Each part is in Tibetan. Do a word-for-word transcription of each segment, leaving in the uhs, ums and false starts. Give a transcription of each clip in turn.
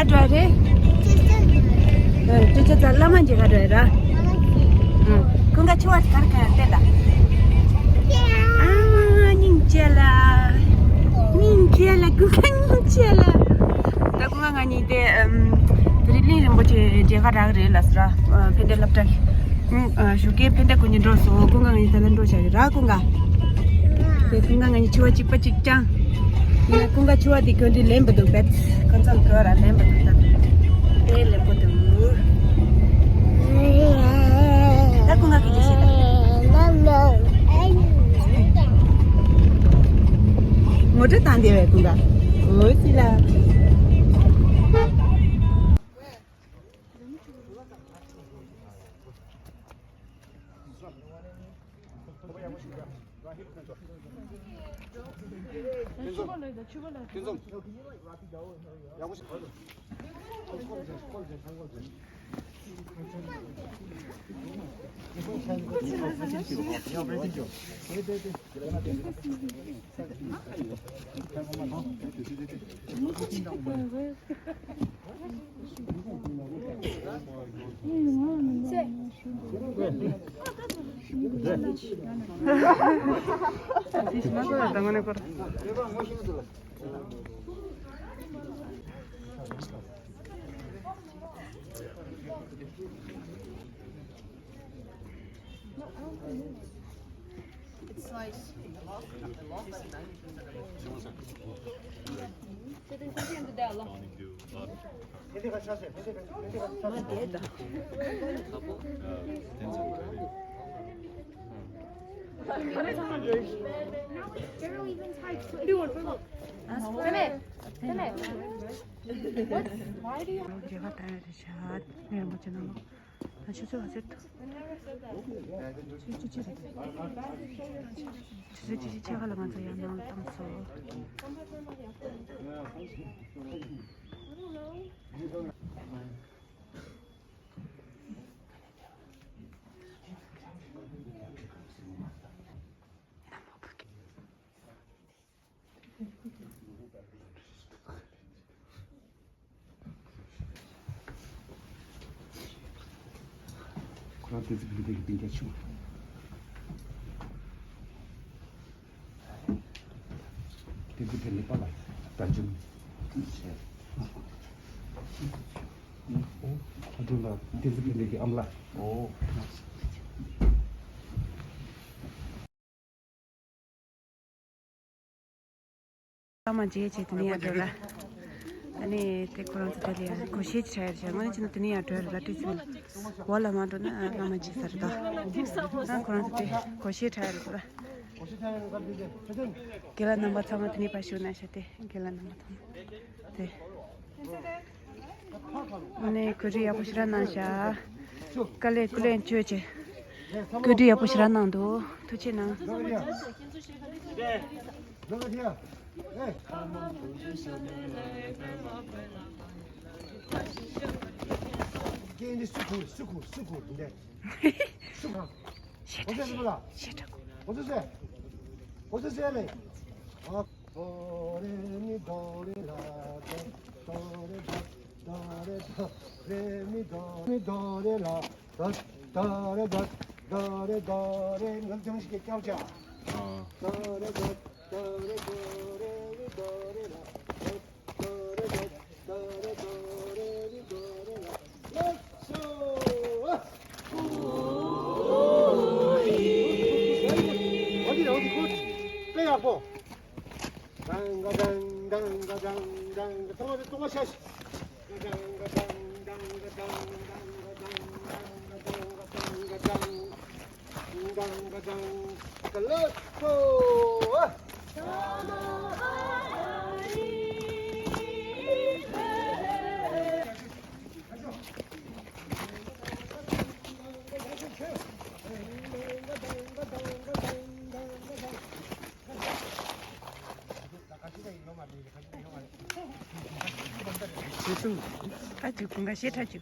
ག་འགྲོ་རེད། ཨ། སྤྲོ་ཆ་ཚ་བླ་མ་མཇལ་ག་འགྲོ་ཡ་ར། ཨ། ཁོང་ག་ཆུ་བ་གར་ག་བལྟས་ལ། ཨ་མ་སྙིང་རྗེ་ལ། སྙིང་རྗེ་ལ་ཁོང་ག་སྙིང་རྗེ་ལ། ད་ཁོང་ག་ང་གཉིས་དེ་ཨམ། དེ་རིང་གླིང་རིན་པོ་ཆེ་མཇལ་ག་རག་རེད་ལ་སོ་ར། ཨ། ཕན་བདེ་སློབ་གྲྭ་གི། ཨ། ཞོགས་ཀས་ཕན་བདེ་ཁོང་གཉིས་འགྲོ་སོང་། ཁོང་ག་ང་གཉིས་ད་ལན་འགྲོ་བྱ་གི་ར་ཁོང་ག། དེ་ཁོང་ག་ང་གཉིས་ཆུ་བ་གཅིག་པ་གཅིག་རྐྱང་། ཡིན་ན་ཁོང་ག་ཆུ་བ་དེ་གྱོན་དུས་ལེན་པ་འདུག་བེད། ཁོང་ཚོ་གྱོན་ར་ལེན་པ་འདུག་ད། དེ་ལེན་པ་འདུག་ད་ཁོང་ག་གི་ཅི་ཤེས་ད། ངོ་སྤྲོད་བཏང་བསྡད་པའི་ཁོང་ག། འོ་ཅི་ལ། It's nice. ད་ཆུ་ཚོད་ག་ཚོད་འདུག་ཆུ་ཚོད་ཅི་རེད། ཆུ་ཚོད་ཅི་ཞིག་ཕྱེད་ཀ་ལ་ང་ཚོ་ཡར་ནང་བཏང་སོང་། ཁོ་རང་བསྟན་འཛིན་ཕན་བདེ་གི་སྤུན་ཀྱག་ཆུང་། བསྟན་འཛིན་ཕན་བདེ་པཱ་ལགས་དགའ་ཆུང་། ཨོ། ཨ་ཁུ་ལགས་བསྟན་འཛིན་ཕན་བདེ་གི་ཨ་མ་ལགས། ཨོ། ཨ་མ་མཇལ་བྱས་དེ་ནས་ཡར་འགྲོ་ར། ཨ་ནི་དེ་ཁོ་རང་ཚོ་དེ་ལ་ཡར་སྒོར་གཞས་ཅིག་འཁྲབ་ཡ་རེད་བྱས། དངོས་གནས་བྱས་ན་དེ་ནས་ཡར་འགྲོ་ཡ་རེད་ལ། སྤྲོ་ཆུ་ལ་འོག་ལ་མར་འགྲོ་ན་བླ་མ་མཇལ་ས་རེད་ད། ཨ་ཁོ་རང་ཚོ་དེ་སྒོར་གཞས་འཁྲབ་ཡ་རེད་ད། རྒན་ལགས་རྣམ་པ་ཚང་མ་དེ་ནས་ཕར་བཞུགས་གནང་ཤག་དེ་རྒན་ལགས་རྣམ་པ་ཚང་མ་དེ། ཨ་ནི་གོ་སྒྲིག་ཡག་པོ་ཞེ་དྲག་གནང་ཤག་དཀའ་ལས་སྐུ་ལས་བསྐྱོན་བྱས། བཀོད་སྒྲིག་ཡག་པོ་ཞེ་དྲག་གནང་འདུག་ཐུགས་རྗེ་གནང་། ཞེ་དྲག་ཞེ་དྲག་ད་རེ་མི་ད་རེ་ལ་ད་ད་རེ་ད་ད་རེ་ད་རེ་མི་ད་མི་ད་རེ་ལ་ད་ད་རེ་ད་ད་རེ་ད་རེ། ང་ཚོ་ཞིག་སྐྱབས་བྱ། ད་རེ་ད་ད་རེ་ད་རེ་མི་ད་རེ་ལ་ད་ད་རེ་ད་ད་རེ་ད་རེ་མི་ད་རེ་ལ། ལེགས་སོ། ཨ། འོ་དེ་རེད། འོ་དེ་ཁོ་དཔེ་ཡག་པོ། ཌང་ག་ཌང་ཌང་ག་ཌང་ཌང་ག། ཏོག་ཙམ་ཏོག་ཙམ་ཤ་ཤ། ཌང་ག་ཌང་ཌང་ག་ཌང་ཌང་ག་ཌང་ག་ཌང་ག་ཌང་ག་ཌང་། ཌང་ག་ཌང་ག། ལེགས་སོ། ཨ། ད་ཅིག་ཁོང་ག་ཤེས་ཁྲ་ཅིག་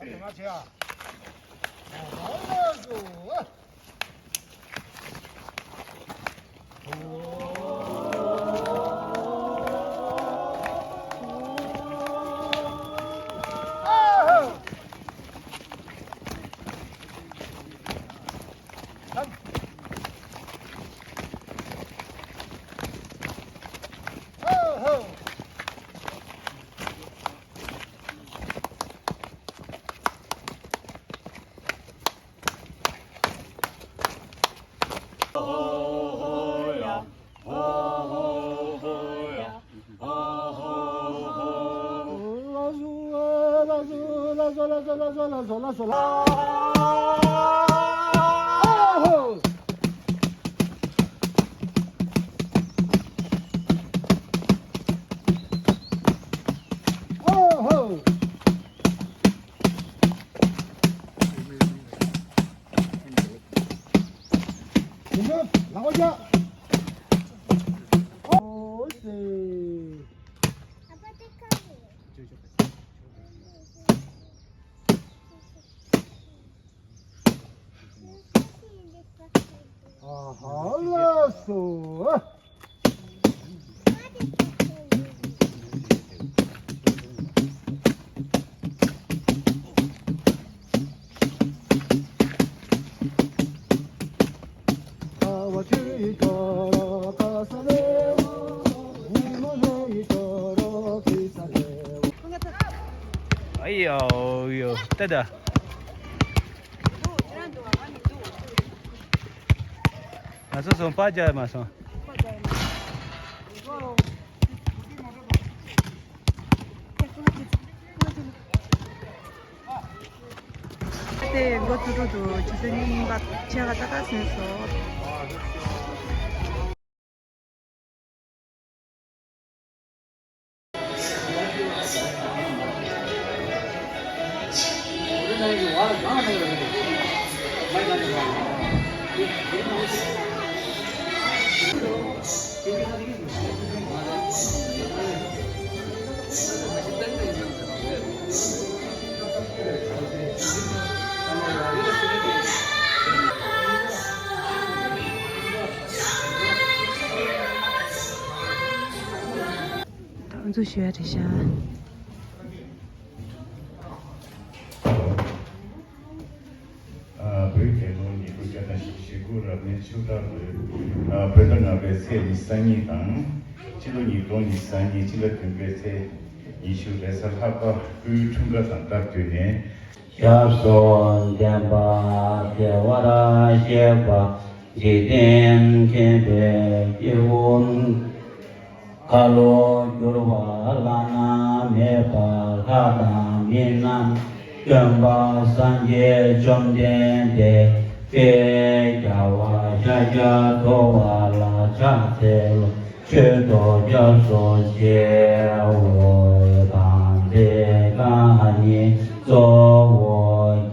ང་ཆེ་ཨ། ཨ་ཧ་ལགས་སོ། ཨ་ཡོ་ཡོ་ཏེ་ད། ང་ཚོ་སོང་པ་རྒྱག་མ་སོང་། དེ་འགོ་ཚུགས་འགྲོ་འདུག་ཆུ་ཚོད་གཉིས་པ་ཕྱེད་ཀ་ཏག་ཏག་ཟིན་སོང་། ད་ང་ཚོ་ཞུ་ཡ་རེད་ཤག་བོད་རྒྱལ་ལོ་ཉིས་སྟོང་བརྒྱ་དང་ཞེ་དགུ་རབ་གནས་ཆོས་གྲགས་ལོའི་བོད་ཟླ་ལྔ་པའི་ཚེས་ཉི་ཤུ་རྩ་གཉིས་དང་། སྤྱི་ལོ་ཉིས་སྟོང་ཉི་ཤུ་རྩ་གཉིས་སྤྱི་ཟླ་བདུན་པའི་ཚེས་ཉི་ཤུ་རེས་གཟའ་ལྷག་པ་སྐུའི་འཁྲུངས་སྐར་དང་སྟབས་བསྟུན་ནས། ཞབས་སོར་ལྡན་པ་བདེ་བར་གཤེགས་པ་འཇིག་རྟེན་མཁྱེན་པའི་སྐྱེས་བུ། ཁ་ལོ་བསྒྱུར་བ་བླ་ན་མེད་པ་ལྷ་དང་མི་རྣམས་སྟོན་པ་སངས་རྒྱས་བཅོམ་ལྡན་འདས་དཔལ་རྒྱལ་བ་ཤཱཀྱ་ཐུབ་པ་ལ་ཕྱག་འཚལ་ལོ། མཆོད་དོ་སྐྱབས་སུ་མཆིའོ། དམ་ཚིག་བཀའ་རྙིང་གཙོ་བོ་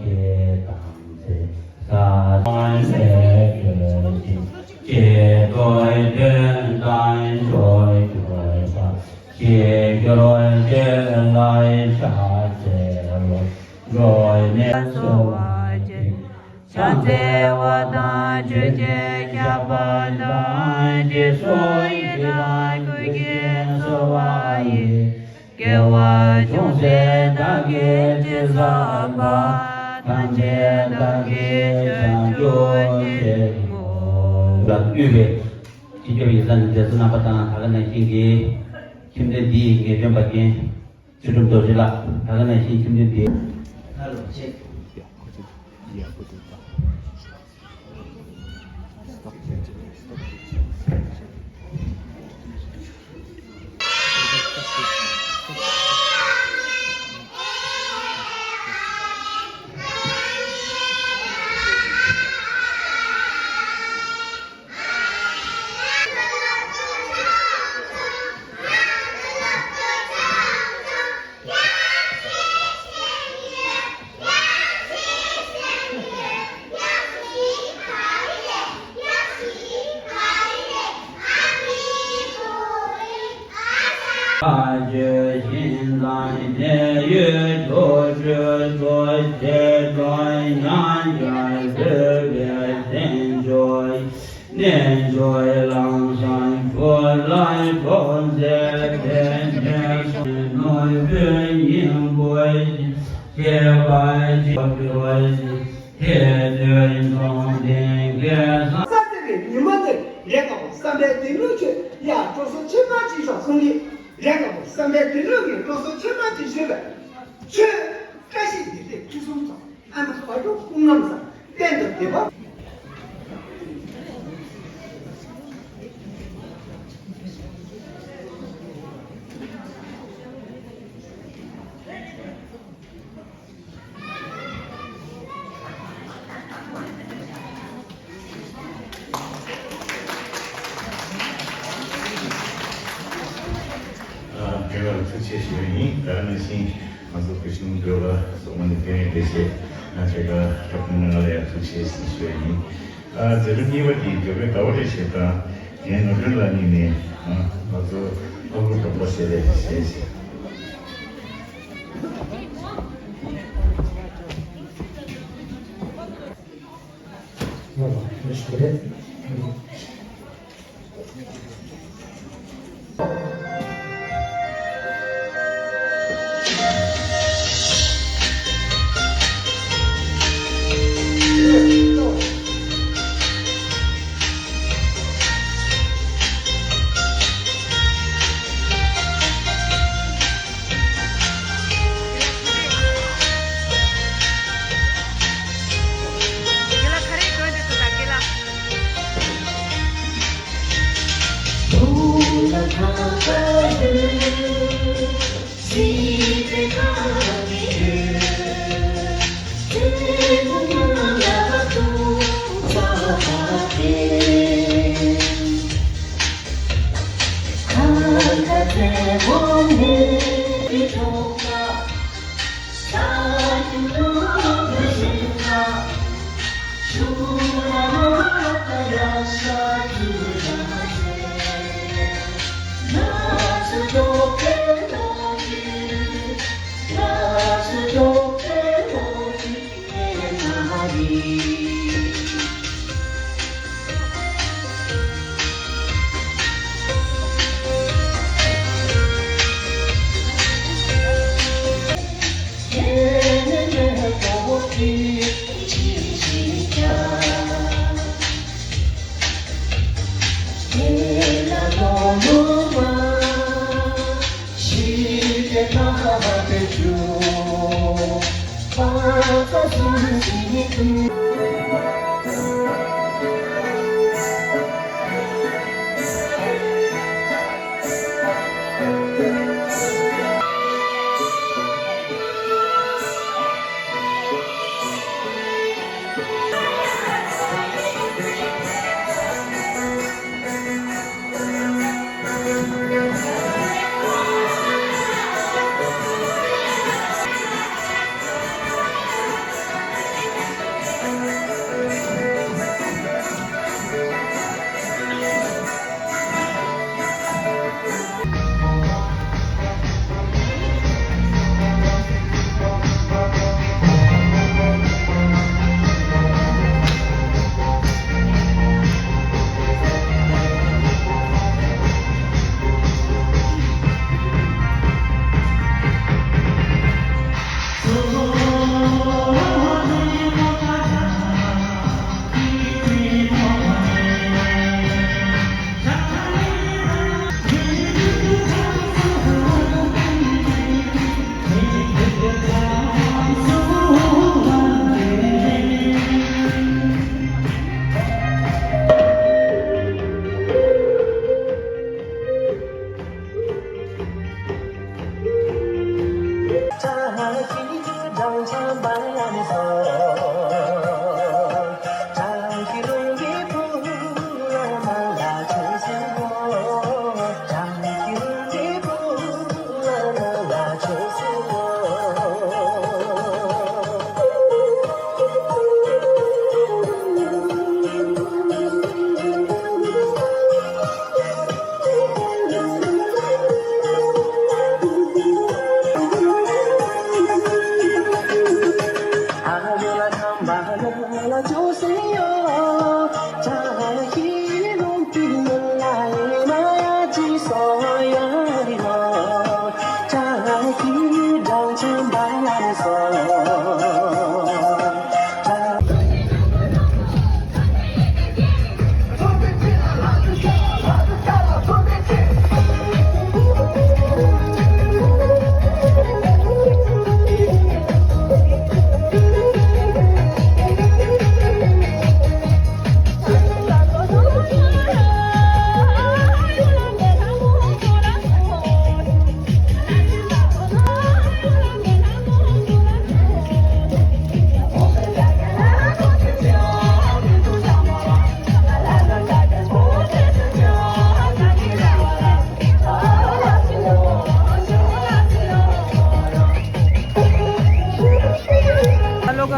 གྱི་དམ་ཚིག་ས་དང་ལས་གྲོལ་ཞིང་། ཆོས་ཀྱི་དོན་དམ་ཆོས་སྤྱོད་པ། ཞི་གྱུར་ཆོས་ལ་ཕྱག་འཚལ་ལོ། འགྲོ་བའི་སྨོན་གསོ་བ་ཅན། ཕྱག་འཚལ་བ་དང་ཆོས་ཀྱི་ཁྱབ་པ་དང་། རྗེས་སུ་ཡི་དམ་ཀུན་གྱིས་གསོལ་བ་ཡི། དགེ་བ་ཅུང་ཟད་བདག་གིས་ཅི་བསགས་པ། ཐམས་ཅད་བདག་གིས་བྱང་ཆུབ་ཕྱིར་བསྔོ། ལ་དབུས་པའི་སྤྱི་ཁྱབ་ཡིག་ཚང་གི་མཛད་གཙོ་རྣམ་པ་དང་། ད་ག་ནང་བཞིན་གྱི་ཁྱིམ་སྡེ་འདིའི་ངེས་སྟོན་པ་རྒན་ཚུལ་ཁྲིམས་རྡོ་རྗེ་ལགས། ད་ག་ནང་བཞིན་ཁྱིམ་སྡེ་འདིའི། བཀའ་བརྒྱུད་ཞིང་དང་གནས་ཡུལ་ཆོ་འཕྲུལ་ཚོགས། ཆེ་མཐོང་ཡང་བསྐྱར་བསྡུས་པའི་བསྟན་བཅོས། རྣལ་འབྱོར་ལམ་བཟང་ཆོས་ལ་ཕོག་མཛད་པའི་ནས་ནོར་བུའི་སྙིང་པོ་ཞིག་ཁྱད་པར་ཅན་ཐོས་ཤིང་ཐེག་བསྟོད་འབྱུང་ལྡན་སྐལ་བཟང་། ས་དེ་བའི་ཉི་མ་དེར་རས་དཀར་པོ་བསམ་པའི་གཏེར་ལུ་ཁྱོད་ཡར་འགྲོ་སོང་ཆེ་མ་ཅིག་ཤོག་གསུང་གི། རས་དཀར་པོ་བསམ་པའི་གཏེར་ལུ་ངས་འགྲོ་སོང་ཆེ་མ་ཅིག་ཞུས་པས། ཁྱོད་བཀྲ་ཤིས་བདེ་ལེགས་ཁྲི་སྲོང་རྩེ་ཨ་མ་དཔལ་འབྱོར་སྐུ་རྔམ་བཟང་གཏན་དུ་བདེ་བ། ཨ། དགེ་བ་ལ་ཐུགས་རྗེ་ཆེ་ཞུ་བ་ཡིན། ད་ནང་བཞིན་ང་ཚོ་བོད་གཞུང་འབྲེལ་བ་སོགས་མ་ནི་དཔལ་ཡོན་ལས་བྱེད་ང་བཅས་ཀ་ཁྱབ་ཁོངས་མི་སྣ་ལ་ཡང་ཐུགས་རྗེ་ཆེ་ཞུ་བ་ཡིན། ཨ། མཛད་རིམ་གཉིས་པ་འདི་འགྱུར་བའི་ཟླ་བ་རེ་ཞིག་དང་། ངའི་ནོར་སྒྲོན་ལགས་གཉིས་ནས། ཨ། ང་ཚོ་ཨ་ཁུ་གྲོགས་པོ་ཞལ་ལས་བཞེས་ཤིག་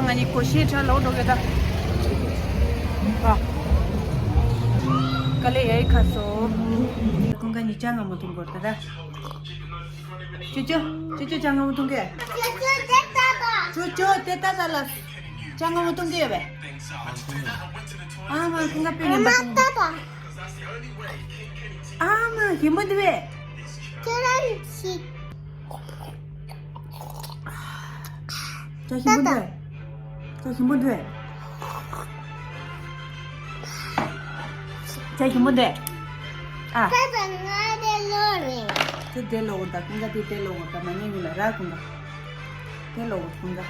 ང་གཉིས་སྒོར་གཞས་འཁྲབ་ལོག་འགྲོ་གི་ད། ཨ། དཀའ་ལས་ཡག་ཁ་སོ། ཁོང་ཁ་ཉིན་ཅང་ང་མོ་འཐུང་དགོས་ད་ད། ཅོ་ཅོ། ཅོ་ཅོ་ཅང་ང་མོ་འཐུང་གི། ཅོ་ཅོ་དེ་ལྟ་ད་ལ། ཅང་ང་མོ་འཐུང་གི་ཡོད་པས། ཨ་མ་ཁོང་ཁ་དཔེ་ངན་པ་འཐུང་། ཨ་མ་ཞིམ་པོ་འདུག་པས། ཁྱོད་རང་ཞིག་ཇ་ཞིམ་པོ་འདུག་ཇ་ཞིམ་པོ་འདུག་ཇ་ཞིམ་པོ་འདུག་ཨ། ད་ད་ང་དེ་ལོ་རེད། དེ་དེ་ལོ་འོ་ད་ཀུན་དགའ་དེ་དེ་ལོ་འོ་ད་མ་ཉན་ཡུལ་ལ་ར་ཀུན་དགའ། དེ་ལོ་འོ་ཀུན་དགའ་